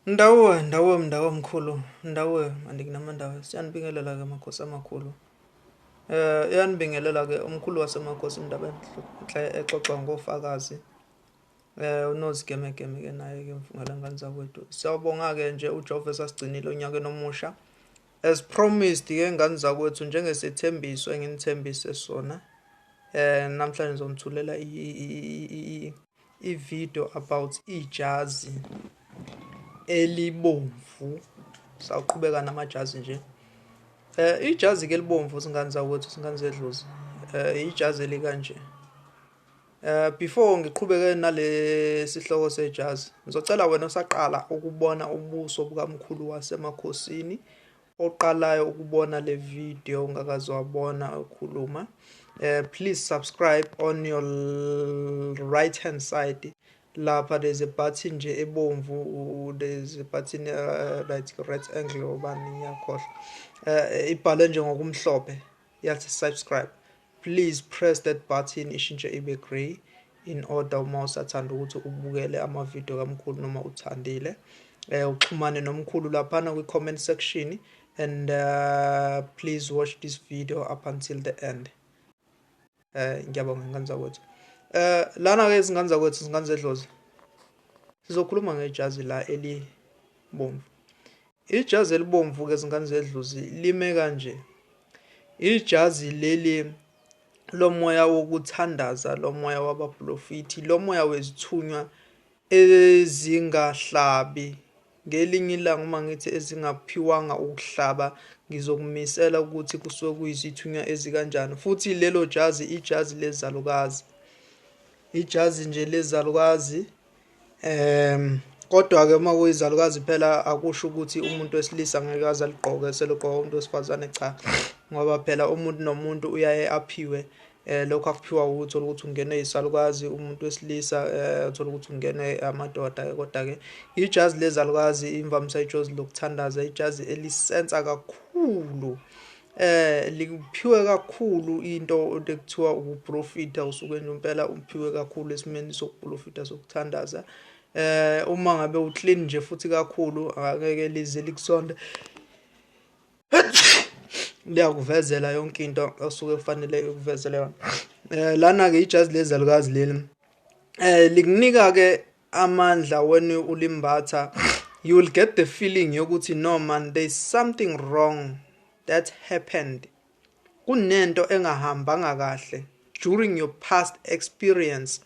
Ndawo, ndawo, ndawo mkhulu, ndawo mandikunamandaba. Siyanibingelela ke makhosi amakhulu. Iyanibingelela ke umkhulu wasemakhosi indaba enhle exoxwa ngofakazi. UNozigemegeme ke naye ke mfungela ngane zakwethu. Siyabonga ke nje uJehova esasigcinile onyakeni omusha. As promised ke ngane zakwethu, njengesethembiso enginithembise sona. Namhlanje ngizonithulela i-video about ijazi elibomvu. Sawuqhubeka namajazi nje. Ijazi ke libomvu, singane zakwethu, singane zedlozi. Ijazi elikanje. Before ngiqhubeke nale sihloko sejazi, ngizocela wena osaqala ukubona ubuso bukamkhulu wasemakhosini, oqalayo ukubona le video ungakaze wabona ukhuluma, please subscribe. On your right hand side lapha there's a button nje ebomvu, there's a button right right angle, obani ngiyakhohlwa, ibhalwe nje ngokumhlophe yathi "subscribe". Please press that button, ishintshe ibe grey, in order uma usathanda ukuthi ubukele amavidiyo kamkhulu noma uthandile uxhumane nomkhulu laphana kwi-comment section. And please watch this video up until the end. Ngiyabonga ngane zakwethu. Lana ke izingane zakwethu, izingane zedlozi, sizokhuluma ngejazi la elibomvu. Ijazi elibomvu ke, izingane zedlozi, lime kanje. Ijazi leli lomoya wokuthandaza, lomoya wabaprofiti, lomoya wezithunywa ezingahlabi. Ngelinye ilanga uma ngithi ezingaphiwanga ukuhlaba, ngizokumisela ukuthi kusuke kuyizithunywa ezikanjani. Futhi lelo jazi ijazi lezalukazi, ijazi nje lezalukazi. Kodwa ke uma kuyizalukazi phela akusho ukuthi umuntu wesilisa ngeke aze aligqoke, seligqoka umuntu wesifazane, cha, ngoba phela umuntu nomuntu uyaye aphiwe lokho akuphiwa. Uthola ukuthi ungene isalukazi umuntu wesilisa, uthola ukuthi ungene amadoda. Kodwa ke ijazi lezalukazi imvamisa ijazi lokuthandaza, ijazi elisensa kakhulu, likuphiwe kakhulu into ekuthiwa ukuprofita. Usuke nje impela uphiwe kakhulu esimeni sokuprofita, sokuthandaza. Uma ngabe uclean nje futhi kakhulu, angeke lize likusonde, liyakuvezela yonke into osuke kufanele ukuvezele yona. Lana ke ijazi lezalukazi leli likunika ke amandla. When ulimbatha, you will get the feeling yokuthi, "No man, there's something wrong that happened, kunento engahambanga kahle during your past experience."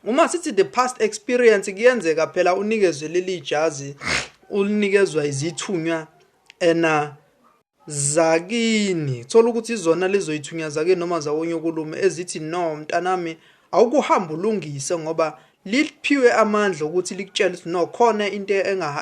Uma sithi the past experience, kuyenzeka phela unikezwe leli jazi, ulinikezwa izithunywa ena zakini, thola ukuthi izona lezo yithunywa zakini noma zawonyokulume ezithi, "No mntanami, awukuhamba ulungise," ngoba liphiwe amandla ukuthi likutshele ukuthi no, khona into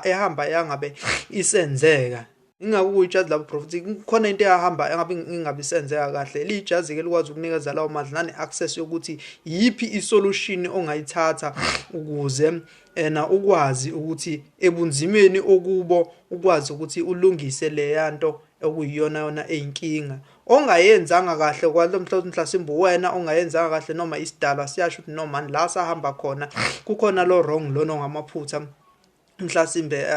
ehamba yangabe isenzeka. Ingakho kuyijazi labo prophet, khona into eyahamba engabe ingabe isenzeka kahle. Lijazi ke likwazi ukunikeza lawo mandla nane access yokuthi yiphi isolution ongayithatha ukuze ena ukwazi ukuthi ebunzimeni okubo ukwazi ukuthi ulungise leya nto okuyiyona yona eyinkinga ongayenzanga kahle kwalo. Mhlawumbe wena ongayenzanga kahle noma isidalwa siyasho ukuthi, "No man, la sahamba khona kukhona lo wrong, lona ongamaphutha mhlasimbe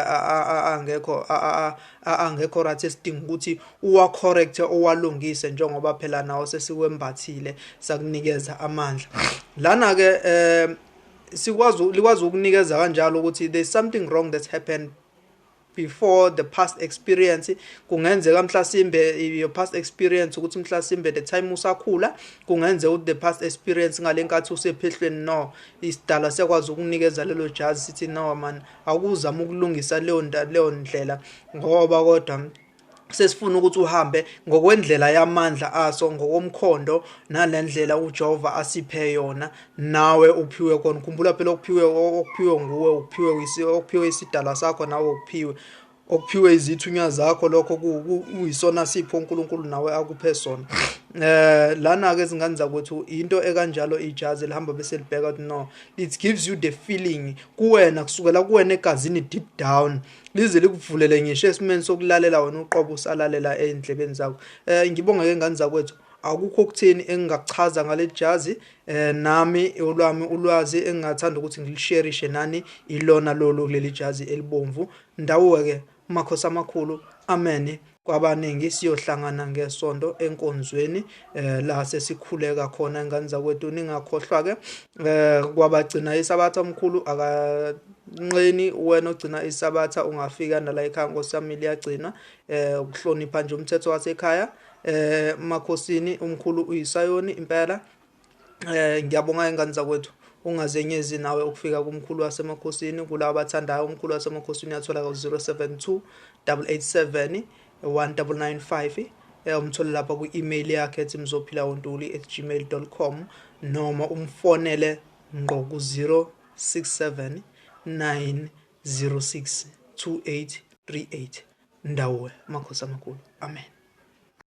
angekho right, esidinga ukuthi uwa correct, owalungise," njengoba phela nawo sesiwembathile, sakunikeza amandla. Lana ke sikwazi, likwazi ukunikeza kanjalo ukuthi there's something wrong that happened before the past experience. Kungenzeka mhlasimbe your past experience ukuthi mhlasimbe the time usakhula, kungenzeka ukuthi the past experience ngalenkathi usephehlweni. No, isidala siyakwazi ukunikeza lelo jazi, sithi, "No man, awukuzama ukulungisa leyo ndlela, ngoba kodwa sesifuna ukuthi uhambe ngokwendlela yamandla aso, ngokomkhondo nalendlela uJehova asiphe yona, nawe uphiwe khona." Khumbula phela, okuphiwe nguwe, uphiwe okuphiwe isidalwa sakho, nawe okuphiwe izithunywa zakho, lokho kuyisona sipho uNkulunkulu nawe akuphe sona. Lana ke izingane zakwethu, into ekanjalo ijazi lihamba bese libheka ukuthi no, it gives you the feeling kuwena, kusukela kuwena egazini, deep down, lize likuvulele ngisho esimeni sokulalela wena uqobo usalalela ey'ndlebeni zakho. Ngibonge ke ngane zakwethu. Akukho okutheni engingakuchaza ngaleli jazi. Nami olwami ulwazi engingathanda ukuthi ngilisherishe nani ilona lolu kuleli jazi elibomvu. Ndawo-ke makhosi amakhulu, amen. Kwabaningi siyohlangana ngesonto enkonzweni la sesikhuleka khona ingane zakwethu. Ningakhohlwa ke kwabagcina isabatha, omkhulu akanqeni wena ogcina isabatha, ungafika nala ekhaya Nkosi yami liyagcina ukuhlonipha nje umthetho wasekhaya makhosini. Umkhulu uyisayoni impela. Ngiyabonga ingane zakwethu, ungazenyezi nawe ukufika kumkhulu wasemakhosini. Kulabo abathandayo umkhulu wasemakhosini uyathola ku-072 887 1995. Umthole lapha kwi-email yakhe ethi mzophilawontuli@gmail.com noma umfonele ngqo ku-067 906 2838. Ndawo makhosi amakhulu, amen.